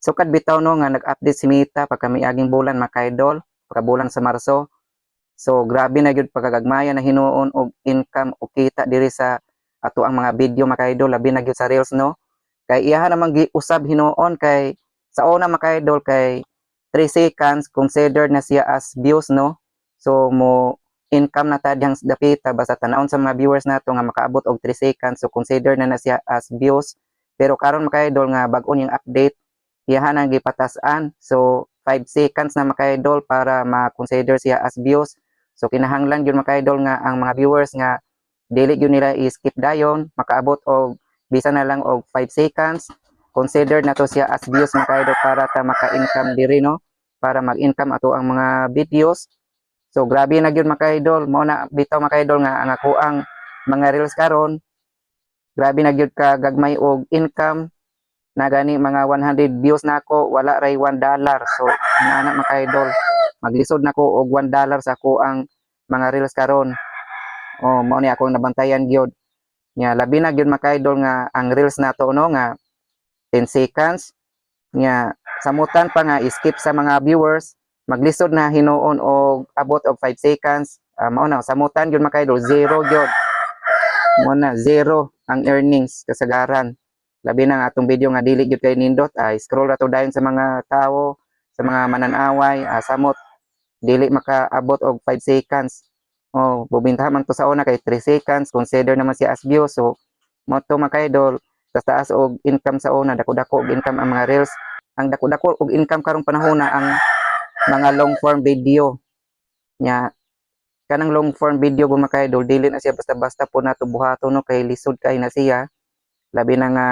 Sukad bitaw no nga nag-update si Meta pagka miaging bulan, mga kaidol, pagka bulan sa Marso. So grabe na gyud pagkagagmaya na hinuon og income o kita diri sa ato ang mga video, mga kaidol, labi na gyud sa Reels, no. Kay iyaha namang giusab hinuon kay sa una, mga kaidol, kay 3 seconds considered na siya as views, no. So mo income na ta diyang dapita basta tanawon sa mga viewers nato nga makaabot og 3 seconds, so consider na na siya as views. Pero karon, mga kaidol, nga bag-on yung update, iyaha nang gipatas-an, so 5 seconds na, mga kaidol, para ma-consider siya as views. So kinahanglan gyud, mga kaidol, nga ang mga viewers nga dili gyud nila i-skip dayon, makaabot og bisan na lang og 5 seconds, considered na to siya as views, mga kaidol, para ta maka-income diri, no, para mag-income ato ang mga videos. So grabe na gyud, mga kaidol. Mao na bitaw, mga kaidol, nga ang ako ang mga Reels karon grabe na gyud ka gagmay og income na gani mga 100 views na ako, wala ray $1. So ana, mga kaidol, maglisod na ko og $1 sa ako ang mga Reels karon. Oh, mao ni akong nabantayan gyud nya. Labi na gyud, mga kaidol, nga ang Reels nato, no, nga 10 seconds nya, samutan pa nga skip sa mga viewers, maglisod na hinuon og abot og 5 seconds. Mao na samutan gyud, mga kaidol, zero gyud mo na, zero ang earnings kasagaran, labi na nga atong video nga dili gyud kay nindot ay scroll ra to dayon sa mga tao, sa mga mananaway, samot dili makaabot og 5 seconds. Oh, bubintaha man to sa una kay 3 seconds consider naman siya as view. So mo to, mga kaidol, tas taas og income sa una, dako-dako og income ang mga Reels. Ang dako-dako og income karong panahon na ang mga long form video nya. Kanang long form video gud, mga kaidol, dili na siya basta-basta po nato buhaton, no, kay lisod kay na siya, labi na nga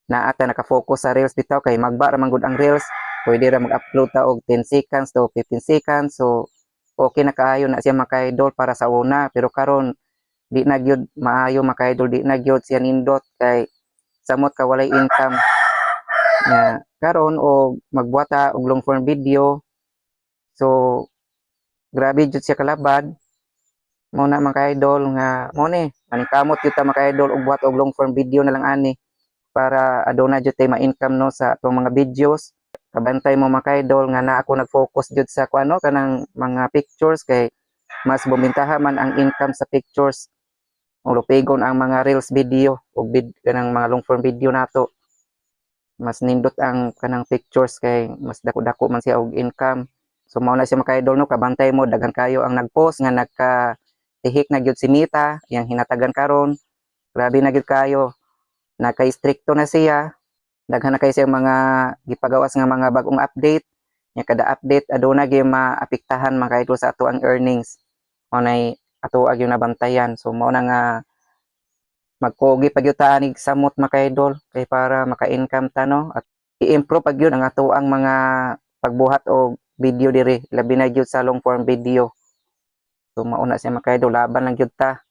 naa ta naka-focus sa Reels bitaw, kay magba ra man gud ang Reels. Pwede ra mag-upload ta og 10 seconds to 15 seconds, so okay na kaayo na siya, mga kaidol, para sa una. Pero karon di na gyud maayo, mga kaidol, di na gyud siya nindot kay samot ka walay income nya karon og magbuhat og long form video. So grabe jud siya kalabad. Mo na, mga kaidol, nga mo ni maningkamot gyud ta, mga kaidol, og buhat og long form video na lang ani para aduna jud tay ma-income, no, sa atong mga videos. Kabantay mo, mga kaidol, nga na ako nag-focus jud sa kuano, kanang mga pictures, kay mas bumintaha man ang income sa pictures o lupigon ang mga Reels video ug kanang mga long form video nato. Mas nindot ang kanang pictures kay mas dako-dako man siya og income. So mao na siya, mga kaidol, no. Kabantay mo, daghan kayo ang nag-post nga nagka tihik na gyud si Meta, iyang hinatagan karon. Grabe na gyud kayo, naka-strikto na siya, daghan na kay siya mga gipagawas nga mga bagong update nya. Kada update aduna gyud maapektahan, mga kaidol, sa ato ang earnings. Mao nay ato gyud nabantayan. So mao na nga magkugi pa gyud ta anig samot, mga kaidol, kay para maka-income ta, no, at i-improve pa gyud ang ato ang mga pagbuhat og video diri, labi na gyud sa long form video. So mao na siya, mga kaidol, laban lang gyud ta.